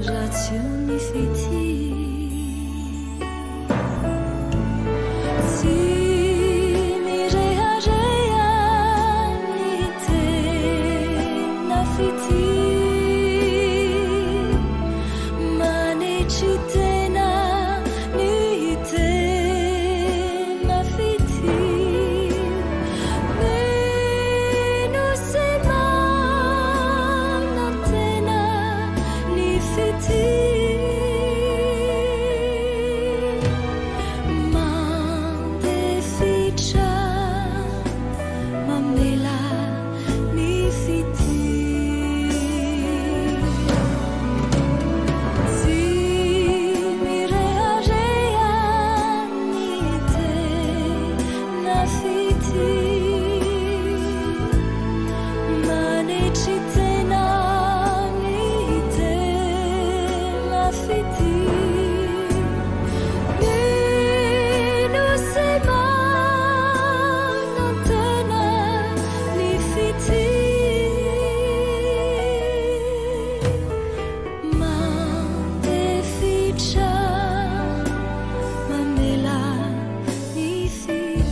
raha tsy eo ny fitia. Tsy mirehareha ny tena fitia, manetry tena ny tena fitia. Mino sy manantena ny fitia, mandefitra, mamela ny fitia. Tsy mirehareha ny tena fitia, manetry tena ny tena fitia. Mino sy manantena ny fitia, mandefitra, mamela ny fitia.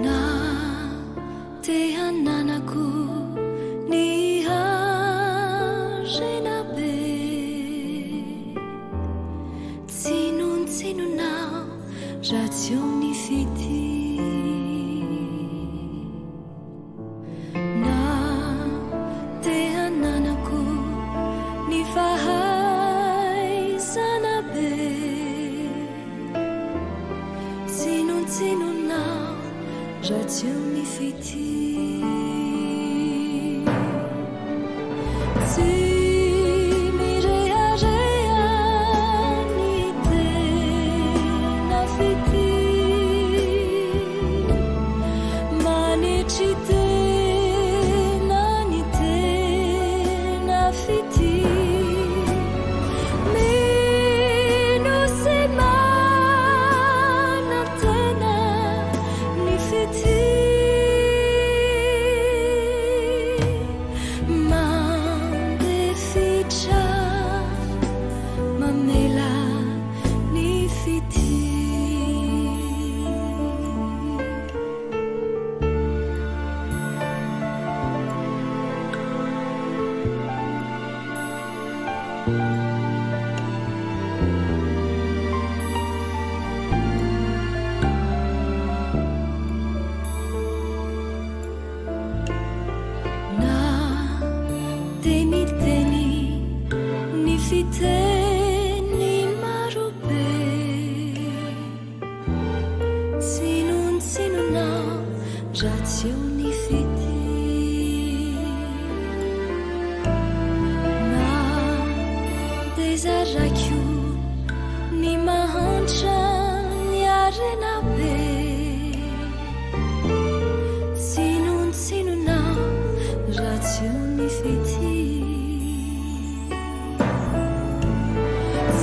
Na te hananako ny harena be, tsinontsinona raha tsy eo ny fitia. Na te hananako ny fahaizana be, tsinontsinona raha tsy eo ny fitia. Tsy mirehareha ny tena fitia, manetry tena ny tena fitia. Mino sy manantena ny fitia, mandefitra, mamela ny fitia. Na te miteny ny fiteny marobe, tsinontsinona raha tsy eo ny fitia. Na te zaraiko ny mahantra ny harena be, tsinontsinona raha tsy eo ny fitia.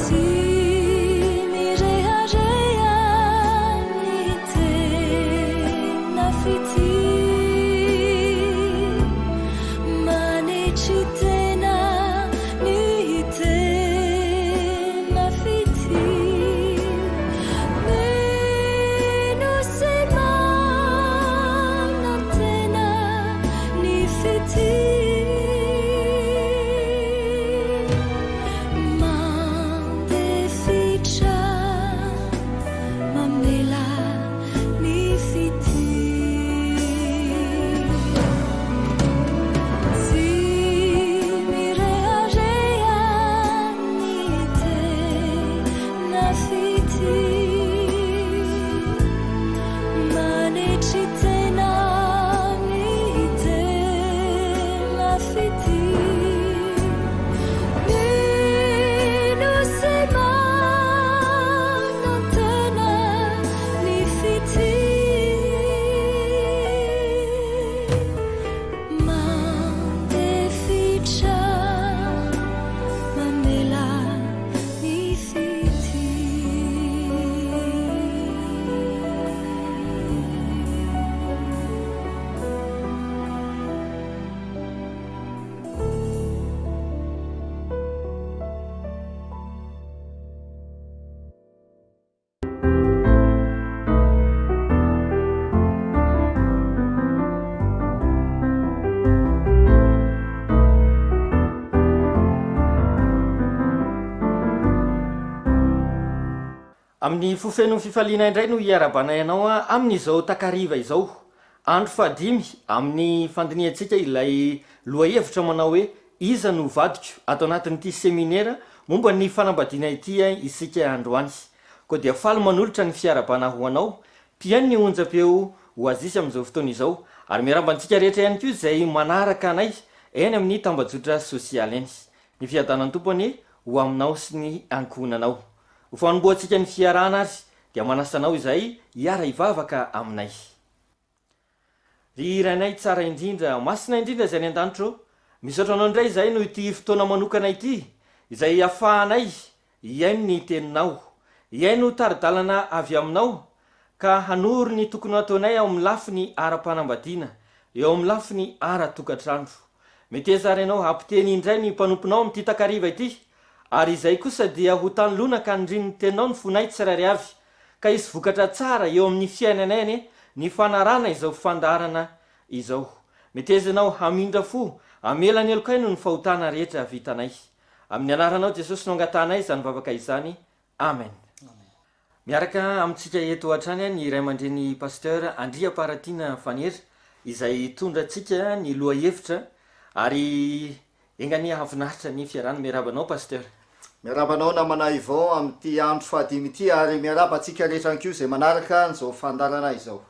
Tsy mirehareha ny Amin'ny fo feno fifaliana indray no hiarahabanay anao amin'izao takariva izao, andro fahadimy amin'ny fandinihantsika ilay lohahevitra manao hoe Iza no vadiko ato anatin'ity seminera momba ny fanambadiana ity isika androany. Koa dia faly manolotra ny fiarahabana ho anao mpihaino ny onjam-peo Oasis amin'izao fotoana izao ary miarahaba antsika rehetra ihany koa izay manaraka anay eny amin'ny tambajotra sosialy eny. Ny fiadanan'ny Tompo anie ho aminao sy ny ankohonanao. Ho fanombohantsika ny fiarahana ary dia manasa anao izahay hiara-hivavaka aminay. Ry Rainay tsara indrindra, masina indrindra izay any an-danitra ô, misaotra Anao indray izahay noho ity fotoana manokana ity izay ahafahanay hihaino ny Teninao, hihaino tari-dalana avy Aminao ka hanoro ny tokony ho ataonay ao amin'ny lafiny ara-panambadiana, eo amin'ny lafiny ara-tokantrano. Meteza ary Ianao hampiteny indray ny mpanomponao amin'ity takariva ity, ary izay kosa dia ho tany lonaka anirian'ny Teninao ny fonay tsirairay avy, ka hisy vokatra tsara eo amin'ny fiainanay anie ny fanarahana izao fandaharana izao. Meteza Ianao hamindra fo, hamela ny helokay noho ny fahotana rehetra vitanay. Amin'ny anaranao Jesosy no angatahanay izany vavaka izany. Amen. Miaraka amintsika eto hatrany ny ray aman-dreny Pasteur Andriamparatiana Fanera izay hitondra antsika ny lohahevitra ary enga anie hahafinaritra ny fiarahana. Miarahaba anao Pasteur. Miarahaba anao namana Yvon amin'ity andro fahadimy ity ary miarahaba antsika rehetra ihany koa izay manaraka an'izao fandaharana izao.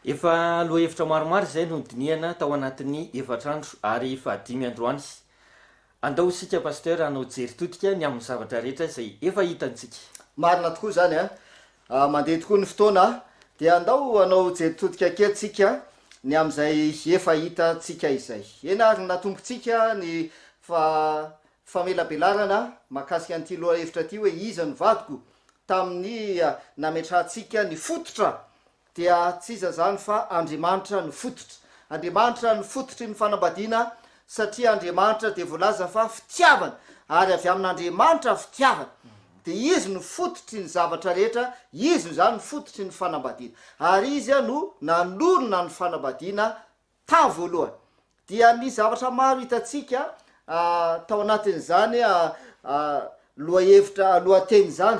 Efa lohahevitra maromaro izay no dinihana tao anatin'ny efatra andro ary fahadimy androany. Andao isika Pasteur hanao jery todika ny amin'ny zavatra rehetra izay efa hitantsika. Marina tokoa izany an! Mandeha tokoa ny fotoana dia andao hanao jery todika kely tsika ny amin'izay efa hitantsika izay. Eny ary natombotsika ny fa famelabelarana mahakasika an'ity lohahevitra ity hoe iza no vadiko tamin'ny nametrahantsika ny fototra dia tsy iza izany fa Andriamanitra no fototra. Andriamanitra no fototry ny fanambadiana satria Andriamanitra dia voalaza fa fitiavana ary avy amin'Andriamanitra fitiavana. Dia Izy no fototry ny zavatra rehetra, Izy izany no fototry ny fanambadiana. Ary Izy no nanorina ny fanambadiana Tany voalohany dia nisy zavatra maro hitantsika tao anatin'izany lohahevitra, lohateny izany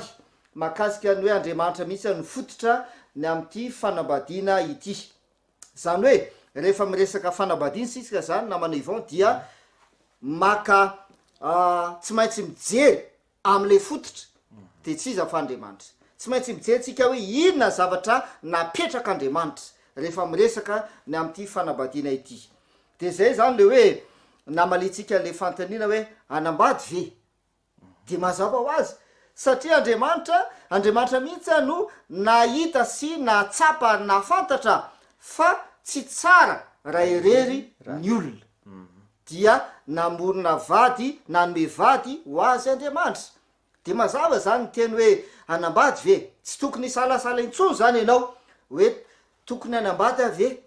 mahakasika ny hoe Andriamanitra mihitsy no fototra ny amin'ity fanambadiana ity. Izany hoe rehefa miresaka fanambadiana isika izany namana Yvon dia maka tsy maintsy mijery amin'ilay fototra dia tsy iza fa Andriamanitra. Tsy maintsy mijery tsika hoe inona ny zavatra napetrak'Andriamanitra rehefa miresaka ny amin'ity fanambadiana ity. Dia izay izany ilay hoe namaliantsika an'ilay fanontaniana hoe hanambady ve? Dia mazava ho azy satria Andriamanitra, Andriamanitra mihitsy no nahita sy nahatsapa ary nahafantatra fa tsy tsara raha irery ny olona. dia namorona vady, nanome vady ho azy Andriamanitra. Dia mazava izany ny teny hoe hanambady ve? Tsy tokony hisalasala intsony izany ianao hoe tokony hanambady aho ve?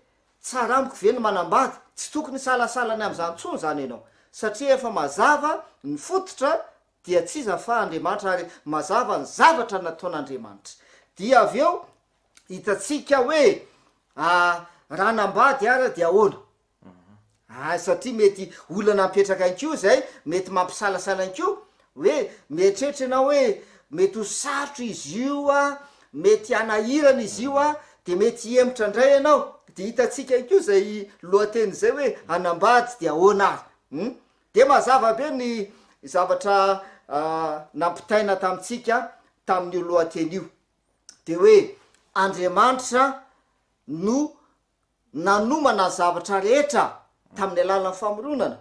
Tsara amiko ve ny manambady? Tsy tokony hisalasala ny amin'izany intsony izany ianao, satria efa mazava ny fototra dia tsy iza fa Andriamanitra ary mazava ny zavatra nataon'Andriamanitra. Dia avy eo hitantsika hoe raha hanambady ary dia ahoana? Hay satria mety olana mipetraka ihany koa izay, mety mampisalasala ihany koa, hoe mieritreritra ianao hoe mety ho sarotra izy io an, mety hanahirana izy io an, de mety hihemotra indray ianao, de hitantsika ihany koa izay lohateny izay hoe hanambady de ahoana ary? Hum? De mazava be ny zavatra nampitaina tamintsika tamin'io lohateny io, de hoe Andriamanitra no nanomana ny zavatra rehetra tamin'ny alalan'ny famoronana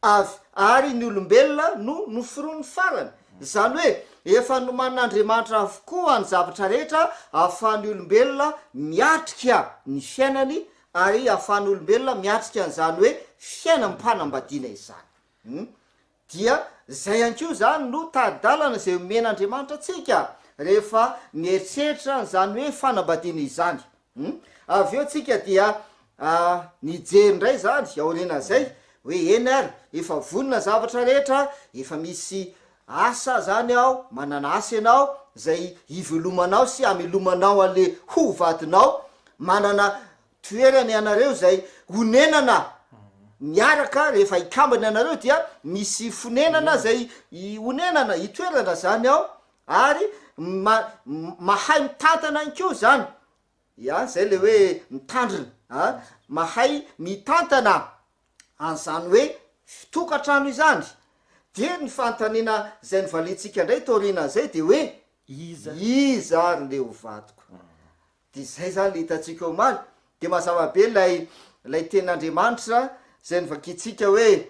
avy ary ny olombelona no noforoniny farany. Izany hoe efa nomanin'Andriamanitra avokoa ny zavatra rehetra ahafahan'ny olombelona miatrika ny fiainany ary ahafahan'ny olombelona miatrika an'izany hoe fiainam-panambadiana izany. Dia zay ihany koa izany no tari-dalana izay omen'Andriamanitra antsika rehefa mieritreritra an'izany hoe fanambadiana izany. Hum. Avy eo tsika dia nijery indray izany aorianan'izay hoe eny ary, efa vonona ny zavatra rehetra, efa misy asa zany ao, manana asa ianao izay ivelomanao sy amelomanao an'le ho vadinao, manana Toerana ianareo izay honenana miaraka, rehefa hikambana ianareo dia misy fonenana izay honenana, hitoerana zany ao. Ary ma- mahay mitantana ihany koa zany, ya, zay le hoe mitandrina a, mahay mitantana an'izany hoe tokantrano izany. Dia ny fanontaniana zay novaliantsika indray taorianan'izay de hoe Iza? Iza ary le ho vadiko? De zay zany le hitantsika omaly, de mazava be ilay ilay tenin'Andriamanitra zay novakintsika hoe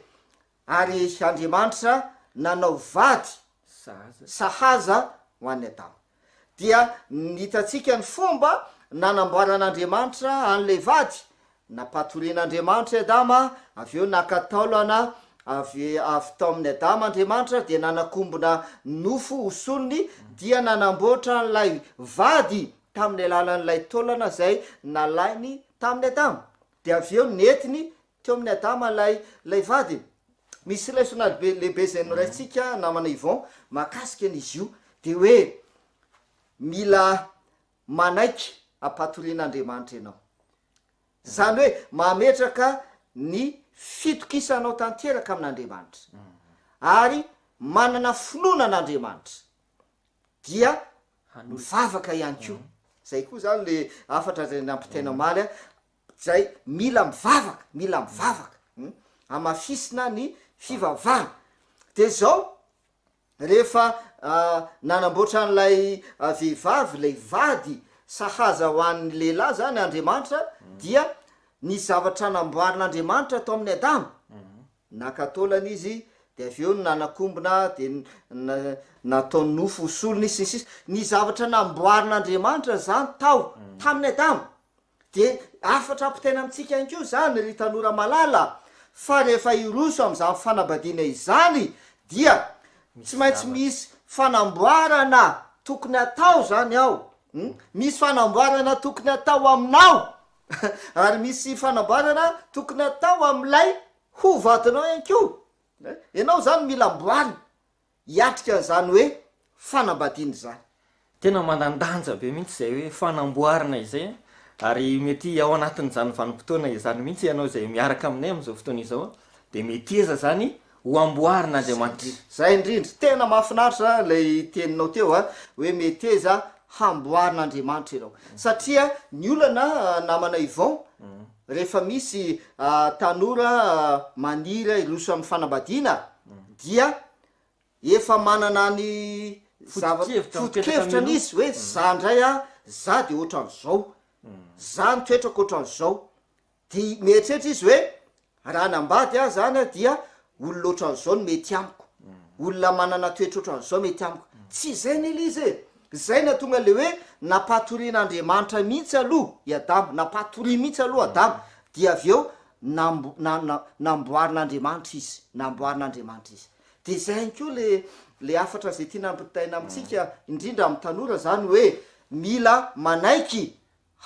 ary Andriamanitra nanao vady sahaza ho an'i Adama. Dia hitantsika ny fomba nanamboaran'Andriamanitra an'ilay vady, nampatorian'Andriamanitra i Adama, avy eo naka taolana avy avy tao amin'i Adama Andriamanitra dia nanakombona nofo ho solony dia nanamboatra an'ilay vady tamin'ny alalan'ilay taolana izay nalainy tamin'i Adama. Dia avy eo nentiny teo amin'i Adama ilay ilay vadiny. Misy lesona be lehibe izay noraisintsika namana Yvon mahakasika an'izy io dia hoe mila manaiky ampatorian'Andriamanitra ianao. Izany hoe mametraka ny fitokisanao tanteraka amin'Andriamanitra ary manana finoana an'Andriamanitra dia mivavaka ihany koa. Zay koa zany le hafatra zay nampitaina omaly a, zay mila mivavaka, mila mivavaka, hamafisina ny fivavahana. De zao, rehefa nanamboatra an'ilay vehivavy, ilay vady sahaza ho an'ny lehilahy zany Andriamanitra dia ny zavatra namboarin'Andriamanitra tao amin'i Adama, Naka taolana izy de avy eo nanakombona de natao nofo ho solony sy ny sisa Ny zavatra namboarin'Andriamanitra zany tao tamin'i Adama de hafatra ampitaina amintsika ihany koa zany ry tanora malala fa rehefa hiroso amin'izany fanambadiana izany dia tsy maintsy misy fanamboarana tokony atao zany ao, misy fanamboarana tokony atao aminao Ary misy fanamboarana tokony atao amin'ilay ho vadinao ihany koa. Ianao izany mila amboarina hiatrika an'izany hoe fanambadiana izany. Tena manan-danja be mihitsy izay hoe fanamboarana izay an, ary mety ao anatin'izany vanim-potoana izany mihitsy ianao izay miaraka aminay amin'izao fotoana izao dia meteza izany ho amboarin'Andriamanitra. Zay indrindra, tena mahafinaritra ilay teninao teo a, hoe meteza hamboarin'Andriamanitra ianao. Satria ny olana namana Yvon, rehefa misy tanora maniry hiroso amin'ny fanambadiana dia efa manana ny zava- Foto-kevitra mipetraka foto-kevitra mialoha. izy hoe za ndray a, za de ohatran'izao, za ny toetrako ohatran'izao, Dia mieritreritra izy hoe, raha hanambady aho zany dia olona ohatran'izao no mety amiko, olona manana toetra ohatran'izao mety amiko. Tsy izay anie ilay izy e! Izay no nahatonga ilay hoe nampatorian'Andriamanitra mihitsy aloha i Adama, nampatoriany mihitsy aloha Adama, dia avy eo nambo- na- na- namboarin'Andriamanitra izy, namboarin'Andriamanitra izy. Dia izay ihany koa le le hafatra izay tiana ampitaina amintsika, indrindra amin'ny tanora izany hoe mila manaiky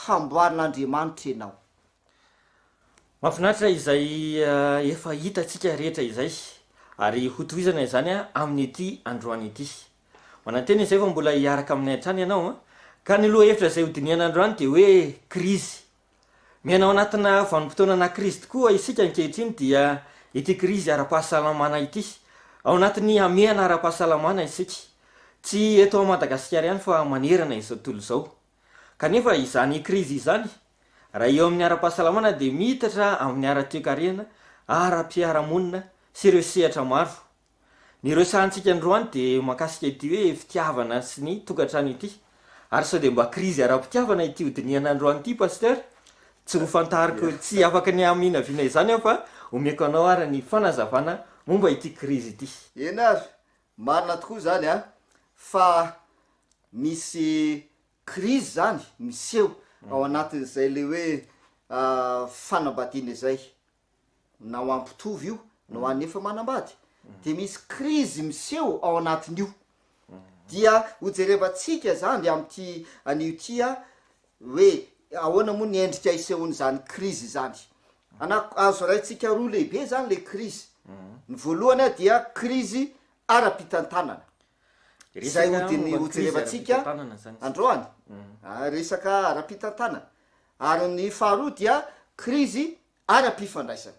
hamboarin'Andriamanitra ianao. Mahafinaritra izay efa hitantsika rehetra izay, ary hotohizana izany amin'ity androany ity. Manantena izay fa mbola hiaraka aminay hatrany ianao, ka ny lohahevitra izay hodinihana androany dia hoe krizy. Miaina ao anatina vanim-potoana-na krizy tokoa isika ankehitriny dia ity krizy ara-pahasalamana ity. Ao anatin'ny hamehana ara-pahasalamana isika. Tsy eto Madagasikara ihany fa manerana izao tontolo izao. Kanefa izany krizy izany, raha eo amin'ny ara-pahasalamana dia miitatra amin'ny ara-toekarena, ara-piarahamonina sy ireo sehatra maro. Ny resahantsika androany dia mahakasika ity hoe fitiavana sy ny tokantrano ity. Ary sao dia mba krizy ara-pitiavana ity hodinihana androany ity Pasteur? Tsy ho fantariko, tsy afaka ny haminavina izany aho fa omeko anao ary ny fanazavana momba ity krizy ity. Eny ary, marina tokoa izany an, fa Misy krizy zany miseho ao anatin'izay le hoe fanambadiana izay, na ho an'ny mpitovo io na ho an'ny efa manambady, de misy krizy miseho ao anatin'io, dia ho jerevantsika zany amin'ity anio ity a, hoe ahoana moa ny endrika isehoan'izany krizy izany. Ana- azo raintsika roa lehibe zany le krizy, ny voalohany a dia krizy ara-pitantanana, Izay hodiny hojerevantsika androany, resaka ara-pitantanana. Ary ny faharoa dia krizy ara-pifandraisana.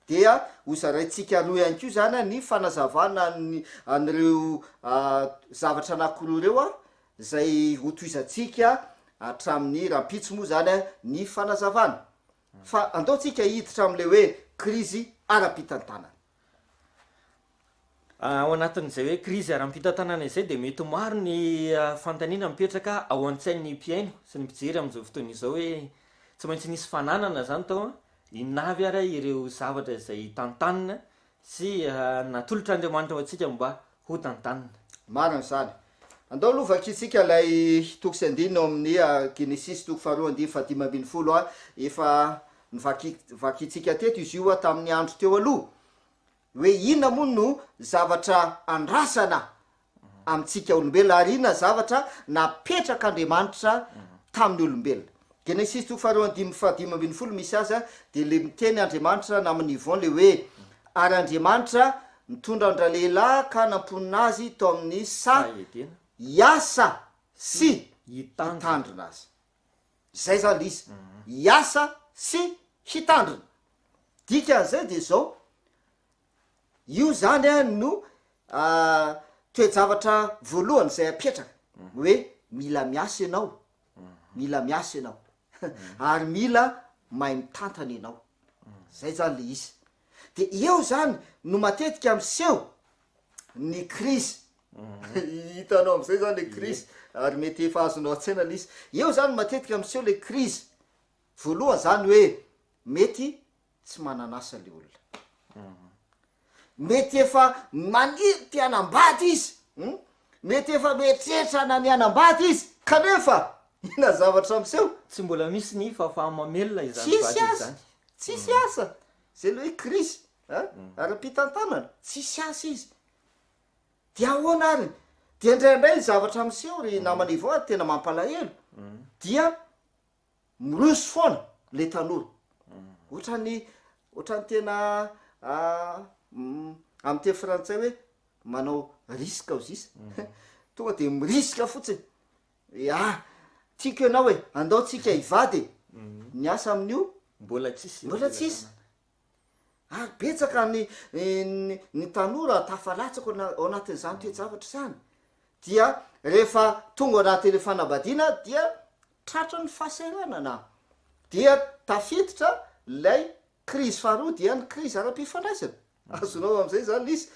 Dia ho zaraintsika roa ihany koa izany ny fanazavana ny an'ireo zavatra anankiroa ireo izay hotohizantsika hatramin'ny rahampitso moa izany ny fanazavana. Fa andao tsika hiditra amin'ilay hoe krizy ara-pitantanana. Ao anatin'izay hoe krizy ara-pitantanana izay dia mety maro ny fanontaniana mipetraka ao an-tsain'ny mpihaino sy ny mpijery amin'izao fotoana izao hoe tsy maintsy nisy fananana izany tao an, inona avy ary ireo zavatra izay tantanina sy natolotr'Andriamanitra ho antsika mba ho tantanina. Marina izany. Andao aloha vakintsika ilay toko sy andininy ao amin'ny Genesisy toko faharoa andininy fahadimy ambin'ny folo. Efa novaki- vakintsika teto izy io tamin'ny andro teo aloha. Hoe inona moa no zavatra andrasana amintsika olombelona ary inona zavatra napetrak'Andriamanitra tamin'ny olombelona. Genesisy toko faharoa andininy fahadimy ambin'ny folo misy azy dia le miteny Andriamanitra namin'i Yvon le hoe ary Andriamanitra nitondra an-dralehilahy ka namponina azy tao amin'ny saha Edena. hiasa sy Hitandrina. hitandrina azy. Zay zany le izy, hiasa sy hitandrina. Dikan'izay de zao, io zany a no toe-javatra voalohany zay apetraka hoe mila miasa ianao, mila miasa ianao ary mila mahay mitantana ianao, zay zany le izy. De eo zany no matetika miseho ny krizy, hitanao am'zay zany le krizy ary mety efa azonao an-tsaina le izy, eo zany matetika miseho le krizy, voalohany zany hoe mety tsy manana asa le olona, mety efa maniry te hanambady izy um, mety efa mieritreritra na ny hanambady izy kanefa inona zavatra miseho? Tsy mbola misy ny fahafaha-mamelona izany Tsisy vady asa, izany. tsisy asa, zay le hoe krizy a, ara-pitantanana, tsisy asa izy, de ahoana ary? De indraindray ny zavatra miseho ry namana Yvon a, tena mampalahelo, dia miroso foana le tanora, ohatran'ny ohatran'ny tena amy teny frantsay hoe manao risque ao zisa, tonga de mi-risque fotsiny, ah tiako ianao e, andao tsika hivady e, ny asa amin'io Mbola tsisy. mbola tsisy, ary betsaka ny ny ny tanora tafalatsaka ao ana- ao anatin'izany toe-javatra zany, dia rehefa tonga ao anatin'le fanambadiana dia tratra ny fahasahiranana, dia tafiditra lay krizy faharoa dia ny krizy ara-pifandraisana, azonao am'izay zany le izy,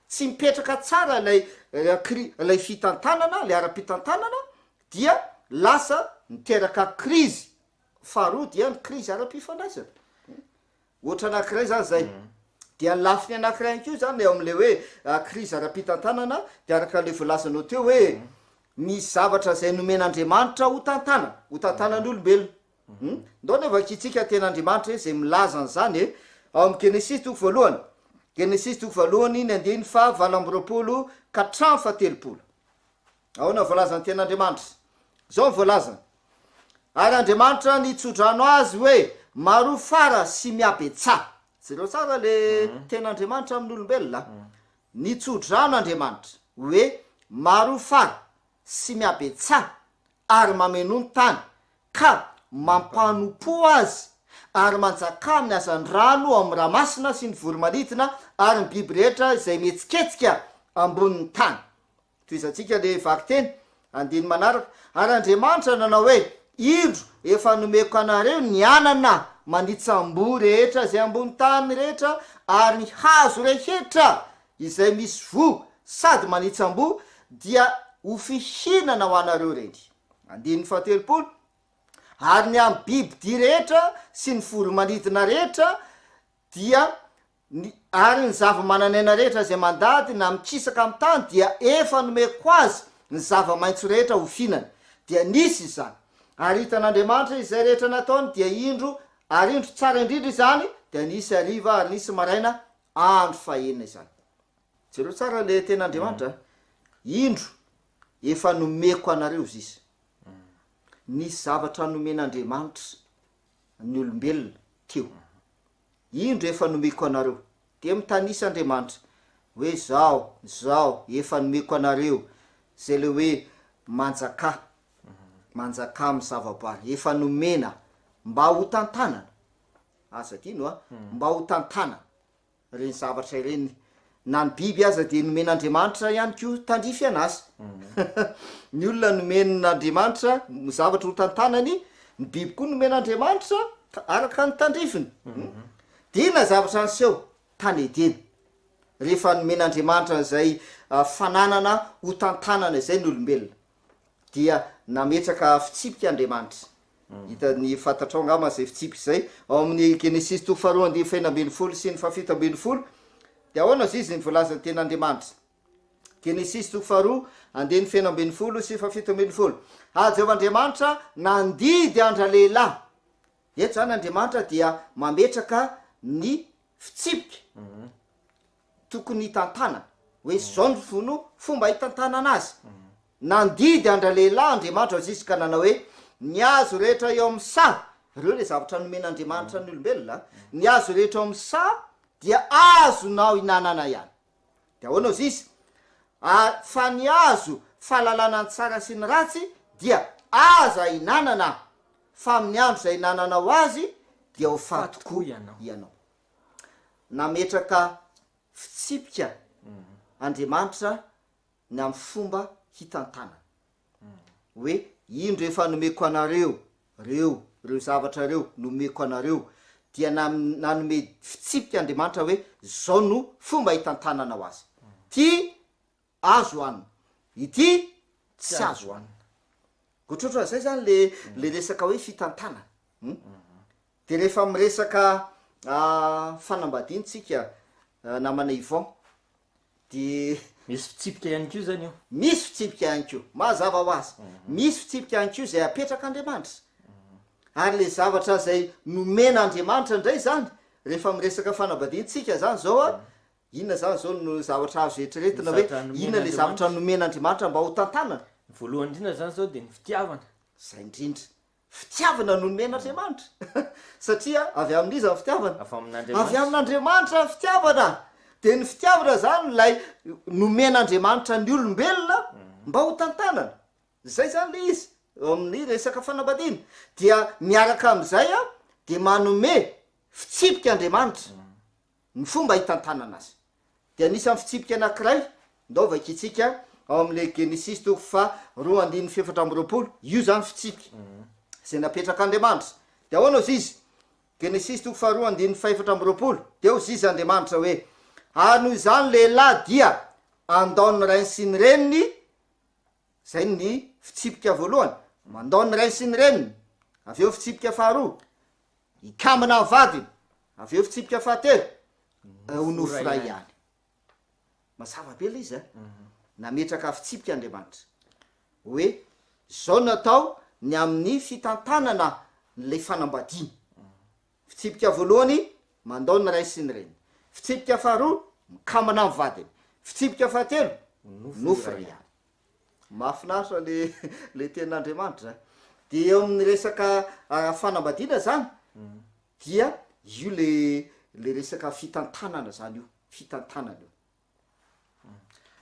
tsy mipetraka tsara lay kri- lay fitantanana le ara-pitantanana dia lasa miteraka krizy faharoa dia ny krizy ara-pifandraisana, ohatra anakiray zany zay. Dia ny lafiny anakiray ihany koa zany eo am'le hoe krizy ara-pitantanana de araka le voalazanao teo hoe misy zavatra zay nomen'Andriamanitra ho tantanana, ho tantanan'ny olombelona. Um, ndao anie vakintsika tenin'Andriamanitra e, zay milaza an'izany e, ao amy Genesisy toko voalohany, Genesisy toko voalohany ny andininy faha 28 ka hatramin'ny faha 30. Ahoana ny voalazan'ny tenin'Andriamanitra? Zao ny voalazany, Ary Andriamanitra nitsodrano azy hoe, Maroa fara sy mihabetsaha. Jereo tsara le tenin'Andriamanitra amin'ny olombelona. Nitsodrano Andriamanitra hoe, Maroa fara sy mihabetsaha ary mamenoa ny tany, ka mampanompo azy, ary manjakà amin'ny hazandrano ao amin'ny ramasina sy ny voro-manidina ary ny biby rehetra izay mihetsiketsika ambonin'ny tany. Tohizantsika le vakiteny, andininy manaraka, Ary Andriamanitra nanao hoe, Indro, efa nomeko anareo ny anana manitsam-boa rehetra izay ambony tany rehetra, ary ny hazo rehetra izay misy voa sady manitsam-boa dia ho fihinana ho anareo ireny. Andininy faha-30, Ary ny amin'ny bibi-dia rehetra sy ny voro-manidina rehetra dia Ny, ary ny zava-manan'aina rehetra izay mandady na mikisaka amin'ny tany dia efa nomeko azy ny zava-maitso rehetra ho fihinany. Dia nisy izany. Ary hitan'Andriamanitra izay rehetra nataony, dia indro, ary indro tsara indrindra izany, dia nisy hariva ary nisy maraina, andro fahenina izany. Jereo tsara le tenin'Andriamanitra a. Indro, efa nomeko anareo izy. Nisy zavatra nomen'Andriamanitra ny olombelona teo. Indro efa nomeko anareo. Dia mitanisa Andriamanitra, hoe zao, zao, efa nomeko anareo, zay le hoe manjakà, manjakà amin'ny zavaboary, efa nomena mba ho tantanana, aza adino a, mba ho tantanana. Ireny zavatra ireny. Na ny biby aza dia nomen'Andriamanitra ihany koa tandrify an'azy. Ny olona nomen'Andriamanitra zavatra ho tantanany, ny biby koa nomen'Andriamanitra araka ny tandrifiny. Dia inona zavatra niseho tany Edena? Rehefa nomen'Andriamanitra an'izay fananana ho tantanana izay ny olombelona, dia nametraka fitsipika Andriamanitra. Hitan'ny fantatrao angamba izay fitsipika izay, ao amin'ny Genesisy toko faharoa andininy fahenina ambinifolo sy ny fahafito ambinifolo, dia ahoana hozy izy ny voalazan'ny tenin'Andriamanitra? Genesisy toko faharoa andininy fahenina ambinifolo sy fahafito ambinifolo, Ary Jehovah Andriamanitra nandidy an-dralehilahy. Eto izany Andriamanitra dia mametraka ny fitsipika tokony hitantanana, hoe izao no no fomba hitantanana azy. Nandidy an-dralehilahy Andriamanitra hozy izy ka nanao hoe, Ny hazo rehetra eo amin'ny saha, ireo ilay zavatra nomen'Andriamanitra ny olombelona, ny hazo rehetra eo amin'ny saha dia azonao hinanana ihany. Dia ahoana hozy izy? Ary fa ny hazo fahalalana ny tsara sy ny ratsy dia aza hinanana, fa amin'ny andro izay hinananao azy dia ho faty tokoa ianao. Nametraka fitsipika Andriamanitra ny amin'ny fomba hitantanana. Hoe, indro efa nomeko anareo reo, reo zavatra reo nomeko anareo, dia nanome fitsipika Andriamanitra hoe zao no fomba hitantananao azy. Ty azo hohanina, ity tsy azo hohanina. Ohatrohatran'izay zany le le resaka hoe fitantanana. Hum. De rehefa miresaka fanambadiana tsika namana Yvon de. Misy fitsipika ihany koa zany io. Misy fitsipika ihany koa, mazava ho azy. Misy fitsipika ihany koa izay apetrak'Andriamanitra. Ary le zavatra izay nomen'Andriamanitra indray zany, rehefa miresaka fanambadiana tsika zany zao an, inona zany zao no zavatra azo eritreretina hoe inona le zavatra nomen'Andriamanitra mba ho tantanana? Ny voalohany indrindra zany zao de ny fitiavana. Zay indrindra. Fitiavana no nomen'Andriamanitra. Satria avy amin'iza ny fitiavana? Avy amin'Andriamanitra. Avy amin'Andriamanitra ny fitiavana. Dia ny fitiavana izany ilay nomen'Andriamanitra ny olombelona mba ho tantanana. Izay izany ilay izy eo amin'ny resaka fanambadiana. Dia miaraka amin'izay dia manome fitsipika Andriamanitra. Ny fomba hitantanana azy dia anisan'ny fitsipika anankiray, ndao vakintsika ao amin'ilay Genesisy toko faha roa andininy fahefatra amby 20, io izany fitsipika izay napetrak'Andriamanitra. Dia ahoana hozy izy? Genesisy toko faharoa andininy fahefatra amby 20, dia hozy izy Andriamanitra hoe, Ary noho izany lehilahy dia handao ny rainy sy ny reniny, izay ny fitsipika voalohany, mandao ny rainy sy ny reniny, avy eo fitsipika faharoa, Hikambana amin'ny vadiny. Avy eo fitsipika fahatelo, ho nofo iray ihany. Mazava be ilay izy a. Nametraka fitsipika Andriamanitra hoe izao no atao ny amin'ny fitantanana an'ilay fanambadiana. Fitsipika voalohany, mandao ny ray sy ny reny. Fitsipika faharoa, mikambana amin'ny vadiny. Fitsipika fahatelo, nofo iray ihany. Mahafinaritra le le tenin'Andriamanitra. De eo amin'ny resaka fanambadiana zany dia io le le resaka fitantanana zany io, fitantanana io.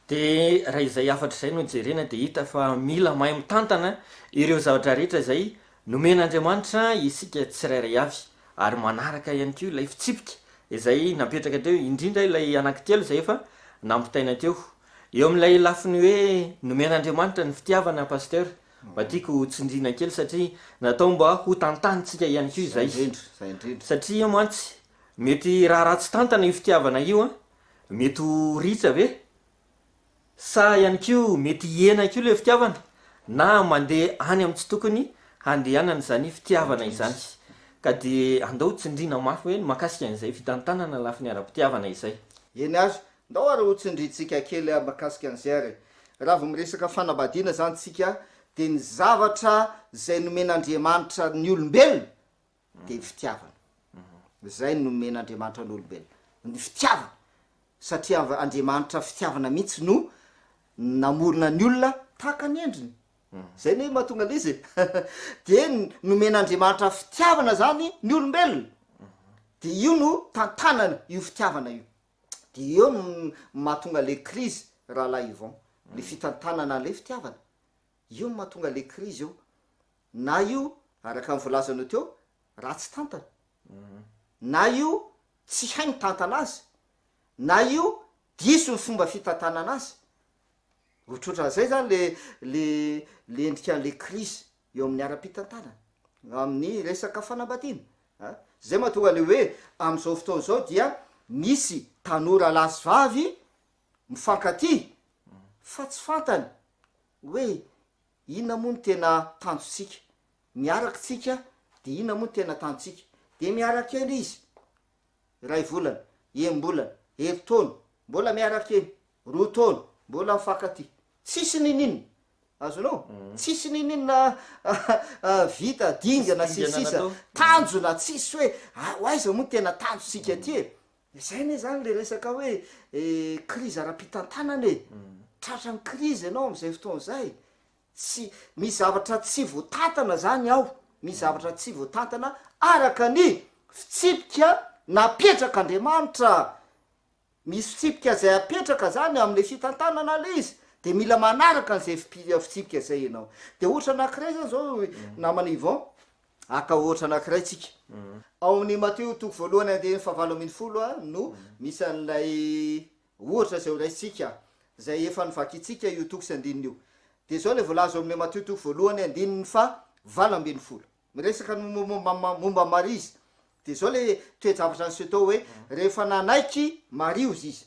De raha izay hafatra izay no jerena de hita fa mila mahay mitantana ireo zavatra rehetra izay nomen'Andriamanitra isika tsirairay avy ary manaraka ihany koa ilay fitsipika izay napetraka teo, indrindra ilay anankitelo izay efa nampitaina teo. Eo amin'ilay lafiny hoe nomen'Andriamanitra ny fitiavana Pasteur, mba tiako ho tsindriana kely satria natao mba ho tantanintsika ihany koa izay. Zay indrindra, zay indrindra. Satria mantsy mety raha ratsy tantana io fitiavana io an, mety ho ritra ve? Sa ihany koa mety hihena koa ilay fitiavana na mandeha any amin'ny tsy tokony handehanana izany fitiavana izany. Ka dia andao tsindriana mafy hoe ny mahakasika an'izay fitantanana lafiny ara-pitiavana izay. Eny ary, Ndao ary ho tsindrintsika kely mahakasika an'izay ary e. Raha vao miresaka fanambadiana izany tsika dia ny zavatra izay nomen'Andriamanitra ny olombelona dia ny fitiavana. Izay no nomen'Andriamanitra ny olombelona. Ny fitiavana. Satria Andriamanitra fitiavana mihitsy no namorona ny olona tahaka ny endriny. Izay anie mahatonga an'ilay izy e. Dia nomen'Andriamanitra fitiavana izany ny olombelona. Dia io no tantanany io fitiavana io. De eo no mahatonga le crise rahalahy Yvon, le fitantanana an'le fitiavana, eo no mahatonga le crise eo, na io araka ny voalazanao teo ratsy tantana, na io tsy hay mitantana azy. Na io diso ny fomba fitantanana azy. Ohatrohatran'izay zany le le le endrika an'le crise eo amin'ny ara-pitantanana, amin'ny resaka fanambadiana a. Zay mahatonga le hoe amin'izao fotoana izao dia misy tanora lahy sy vavy mifankatia fa tsy fantany hoe inona moa no tena tanjontsika, miaraka tsika de inona moa no tena tanjontsika, de miaraka ela izy, iray volana, enim-bolana, herintaona, mbola miaraka eny, roa taona, mbola mifankatia, tsisy n'ininona, azonao? Tsisy n'ininona vita, dingana sy ny sisa, tanjona tsisy hoe ho aiza moa no tena tanjontsika aty e? Izay anie zany le resaka hoe crise ara-pitantanana e! Tratran'ny crise ianao am'izay fotoana izay, tsy, misy zavatra tsy voatantana zany ao, misy zavatra tsy voatantana araka ny fitsipika napetrak'Andriamanitra, misy fitsipika izay apetraka zany am'le fitantanana le izy, de mila manaraka an'izay fipi- fitsipika zay ianao. De ohatra anankiray zany zao namana Yvon, haka ohatra anankiray tsika, ao amin'ny Matio toko voalohany andininy fahavalo ambinifolo no misy an'ilay Ohatra izay horaisintsika, izay efa novakintsika io toko sy andininy io. Dia izao ilay voalaza ao amin'ny Matio toko voalohany andininy faha 18. Miresaka ny momba momba an'i Maria izy. Dia izao ilay toe-javatra niseho tao hoe rehefa nanaiky Maria hozy izy.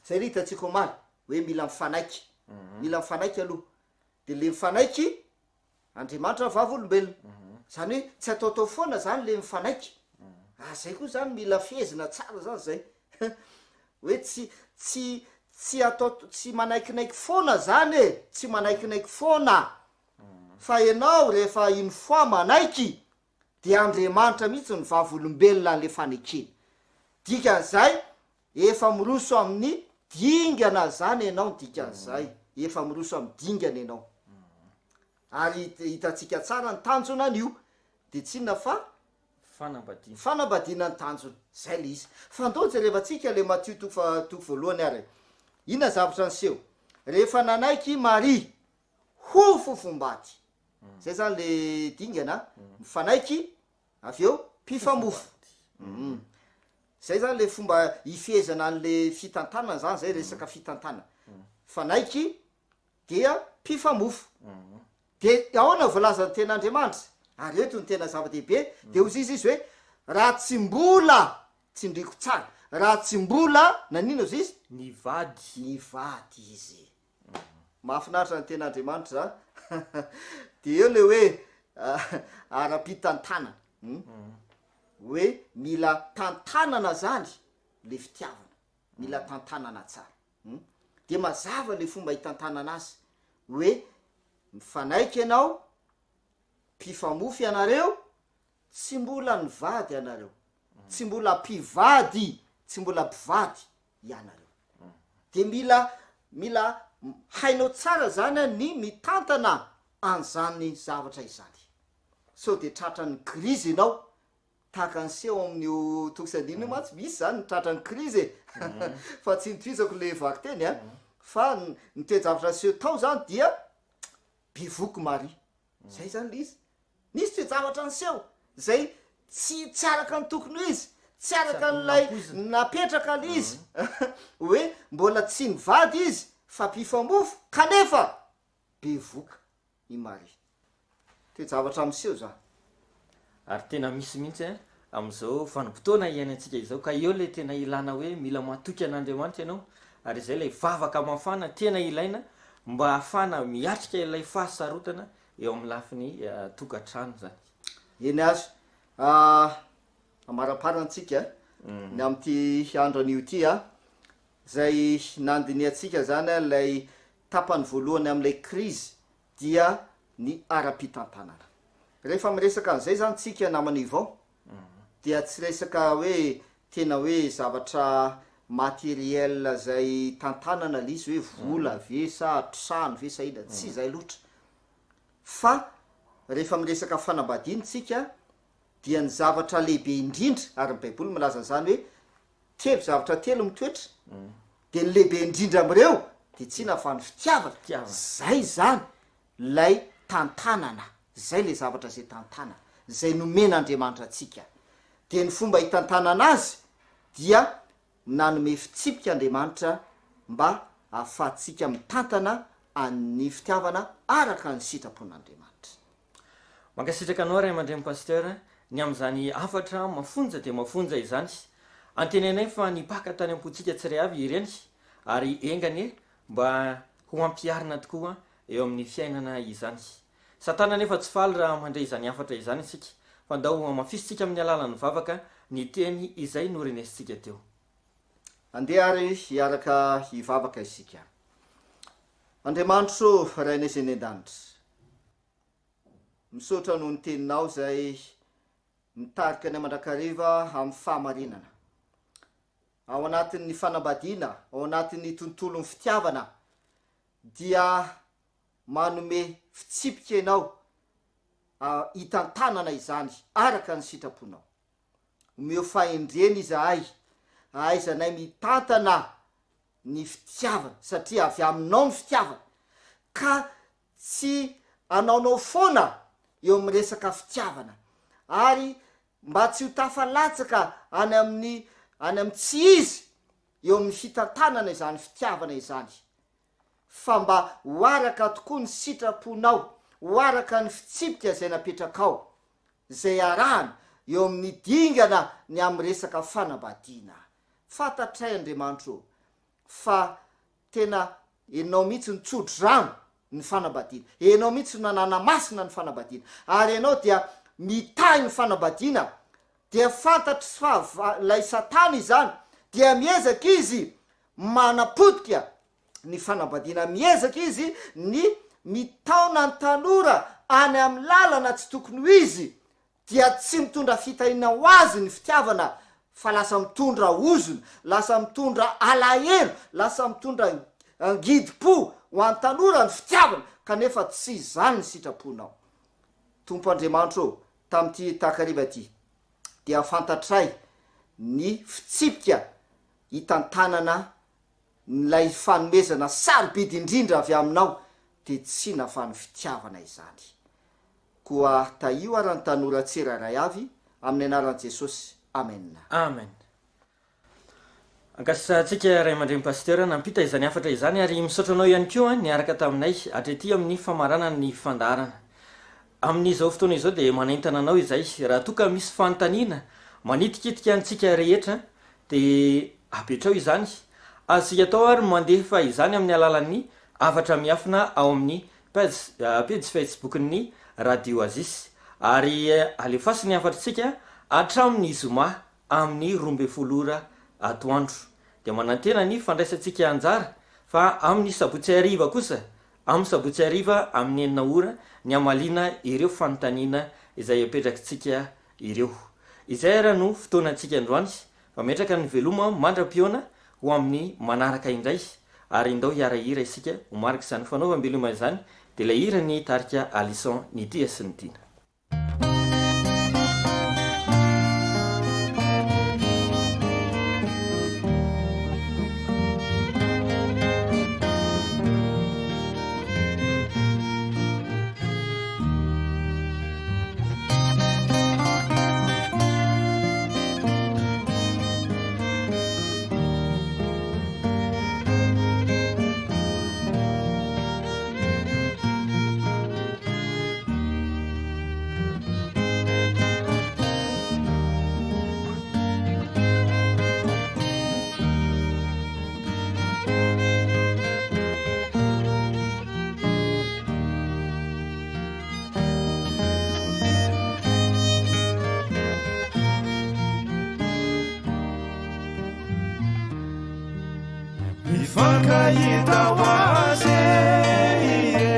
Izay ilay hitantsika omaly hoe mila mifanaiky. Mila mifanaiky aloha. Dia ilay mifanaiky Andriamanitra vavolombelona. Zany hoe tsy ataotao foana zany le mifanaiky. Ah zay koa zany mila fehezina tsara zany zay. Hoe tsy tsy tsy atao tsy manaikinaiky foana zany e, tsy manaikinaiky foana. Fa ianao rehefa une fois manaiky dia Andriamanitra mihitsy no vavolombelona an'le fanekena. Dikan'izay efa miroso amin'ny dingana zany ianao ny dikan'izay, efa miroso amin'ny dingana ianao. Ary hitantsika tsara ny tanjona an'io, de tsy inona fa Fanambadiana. Fanambadiana ny tanjona, zay le izy. Fa ndao jerevantsika le Matio toko faha toko voalohany ary e. Inona zavatra niseho? Rehefa nanaiky i Maria ho fofombady, Zay zany le dingana, mifanaiky avy eo mpifamofo. Zay zany le fomba ifehezana an'le fitantanana zany zay resaka fitantanana. Mifanaiky dia mpifamofo. De ahoana voalazan'ny tenin'Andriamanitra? Ary eto no tena zava-dehibe, de hozy izy izy hoe raha tsy mbola, tsindriko tsara, raha tsy mbola naninona hozy izy? Nivady. Nivady izy. Mahafinaritra ny tenin'Andriamanitra za. De eo le hoe ara-pitantanana, hoe mila tantanana zany le fitiavana, mila tantanana tsara. De mazava le fomba hitantanana azy, hoe mifanaiky ianao, mpifamofo ianareo, tsy mbola nivady ianareo, tsy mbola mpivady, tsy mbola mpivady ianareo. De mila mila hainao tsara zany an ny mitantana an'izany zavatra izany. Sao de tratran'ny krizy ianao, tahaka ny seho amin'io toko sy andininy io mantsy, misy zany ny tratran'ny krizy e! Fa tsy notohizako le vakiteny an, fa ny toe-javatra niseho tao zany dia bevoky Maria. Zay zany le izy. Nisy toe-javatra niseho zay tsy tsy araka ny tokony ho izy, tsy araka an'ilay napetraka le izy hoe mbola tsy nivady izy fa mpifamofo kanefa bevoka i Maria. Toe-javatra miseho zany. Ary tena misy mihitsy an, amin'izao vanim-potoana iainantsika izao, ka eo ilay tena ilana hoe mila matoky an'Andriamanitra ianao, ary izay ilay vavaka mafana tena ilaina mba hahafahana miatrika ilay fahasarotana eo amin'ny lafiny tokantrano izany. Eny ary, amaraparana tsika ny amin'ity andro anio ity an, izay nandinihantsika izany ilay tapany voalohany amin'ilay krizy dia ny ara-pitantanana. Rehefa miresaka an'izay zany tsika namana Yvon dia tsy resaka hoe tena hoe zavatra materiel zay tantanana le izy hoe vola ve sa trano ve sa inona, tsy izay loatra fa rehefa miresaka fanambadiana tsika dia ny zavatra lehibe indrindra ary ny baiboly milaza an'izany hoe telo zavatra telo mitoetra de ny lehibe indrindra am'ireo de tsy inona fa ny fitiavana, Fitiavana. zay zany lay tantanana, zay le zavatra zay tantanana, zay nomen'Andriamanitra antsika, de ny fomba hitantanana azy dia. Nanome fitsipika Andriamanitra mba hahafahantsika mitantana an'ny fitiavana araka ny sitrapon'Andriamanitra. Mankasitraka anao ray aman-dreny Pasteur ny amin'izany hafatra mafonja dia mafonja izany. Antenainay fa nipaka tany am-pontsika tsiray avy ireny ary enga anie mba ho ampiharina tokoa eo amin'ny fiainana izany. Satana anefa tsy faly raha mandre izany hafatra izany isika, fa ndao hamafisintsika amin'ny alalan'ny vavaka ny teny izay norenesintsika teo. Andeha ary hiaraka hivavaka isika. Andriamanitro ô, Rainay izay any an-danitra, misaotra noho ny Teninao izay mitarika anay mandrakariva amin'ny fahamarinana. Ao anatin'ny fanambadiana, ao anatin'ny tontolon'ny fitiavana, dia manome fitsipika ianao hitantanana izany araka ny sitraponao. Omeo fahendrena izahay hahaizanay mitantana ny fitiavana satria avy aminao ny fitiavana ka tsy anaonao foana eo amin'ny resaka fitiavana ary mba tsy ho tafalatsaka any amin'ny any amin'ny tsy izy eo amin'ny fitantanana izany fitiavana izany. fa mba ho araka tokoa ny sitraponao, ho araka ny fitsipika izay napetrakao, izay arahana eo amin'ny dingana ny amin'ny resaka fanambadiana. Fantatray Andriamanitra ô, fa tena Ianao mihitsy no tso-drano ny fanambadiana, Ianao mihitsy no nananamasina ny fanambadiana, ary Ianao dia mitahy ny fanambadiana, dia fantatry fa ilay Satana izany, dia miezaka izy manapotika ny fanambadiana miezaka izy ny mitaona ny tanora any amin'ny lalana tsy tokony ho izy dia tsy mitondra fitahiana ho azy ny fitiavana fa lasa mitondra ozona, lasa mitondra alahelo, lasa mitondra angidim-po ho an'ny tanora ny fitiavana kanefa tsy izany ny sitraponao. Tompo Andriamanitro ô, tamin'ity takariva ity dia fantatray ny fitsipika hitantanana Ilay fanomezana sarobidy indrindra avy aminao dia tsy inona fa ny fitiavana izany. Koa tahio ara ny tanora tsirairay avy, amin'ny anaran'i Jesosy. Amen. Amen. Ankasitrahantsika Ray aman-dreny Pasteur nampita izany hafatra izany ary misaotra anao ihany koa niaraka taminay hatrety amin'ny famaranana ny fandaharana. Amin'izao fotoana izao dia manentana anao izay raha toa ka misy fanontaniana manitikitika antsika rehetra Dia apetrao izany. Azontsika atao ary ny mandefa izany amin'ny alalan'ny hafatra miafina ao amin'ny page pejy Facebook-n'ny Radio Oasis. Ary alefaso ny hafatritsika hatramin'ny zoma amin'ny 12 ora atoandro. Dia manantena ny fandraisantsika anjara fa amin'ny sabotsy hariva kosa, amin'ny sabotsy hariva amin'ny enina ora ny hamaliana ireo fanontaniana izay apetrakitsika ireo. Izay ara no fotoanantsika androany, mametraka ny veloma mandra-pihaona ho amin'ny manaraka indray, ary indao hiara-hira isika ho marik'izany fanaovam-beloma izany, dia ilay hiran'ny tarika Alison Nitia sy ny Tiana. Mifankahita ho azy e,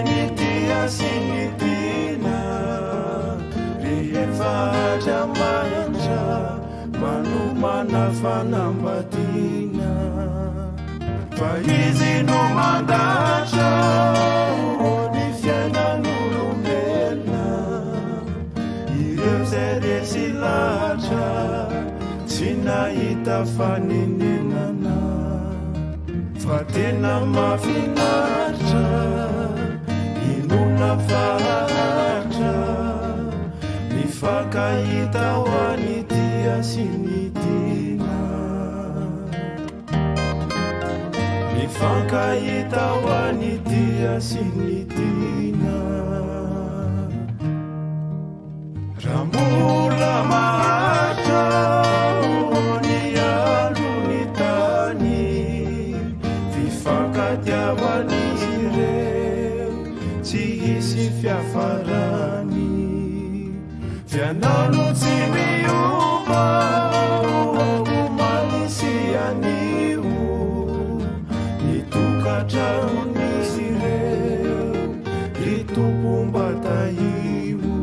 ny tia sy ny tiana rehefa Andriamanitra manomana fanambadiana fa izy no mandahatra ny fiainan'olombelona ireo izay resy lahatra tsy nahita fanenenana fa tena mahafinaritra inoana fa haharitra mifankahita ho an'ny tia sy ny tiana. Mifankahita ho an'ny tia sy ny tiana. Raha mbola maharitra ny andro ny tany, fifankatiavan'izy ireo tsy hisy fiafarany. F'ianao no tsy miova omaly sy anio, ny tokantranon'izy ireo ry Tompo mba tahio.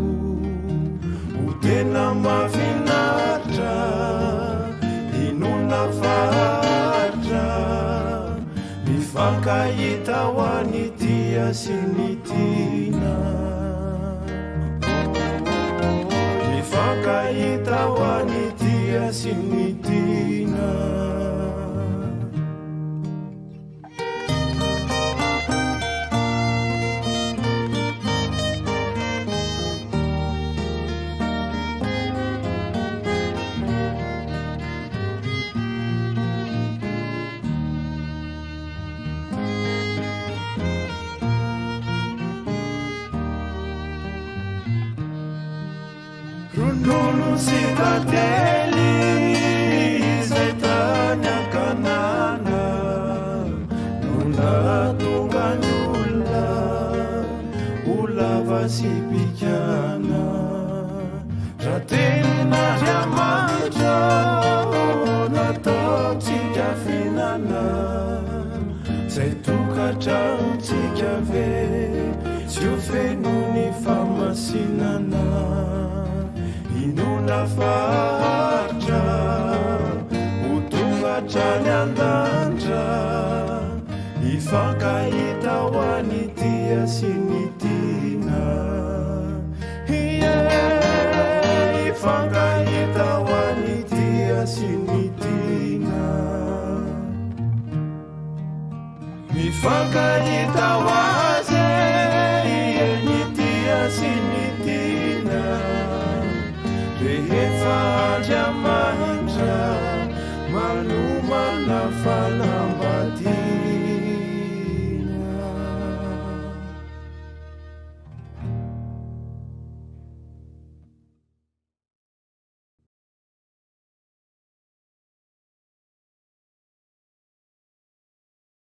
Ho tena mahafinaritra, inoana fa haharitra, mifankahita ho an'ny tia sy ny tiana. Mifankahita ho an'ny tia sy ny tiana. Ronono sy tantely izay tany an-kanana no nahatonga ny olona ho lava sy bikàna. Raha tenin'Andriamanitra nataontsika fihinana, izay tokantranontsika ve tsy ho feno ny fahamasinana? Inoana fa haharitra ho tonga hatrany an-danitra, hifankahita ho an'ny tia sy ny tiana. Ie, hifankahita ho an'ny tia sy ny tiana. Mifankahita ho azy e, ny tia sy ny tiana. Rehefa Andriamanitra manomana fanambadiana.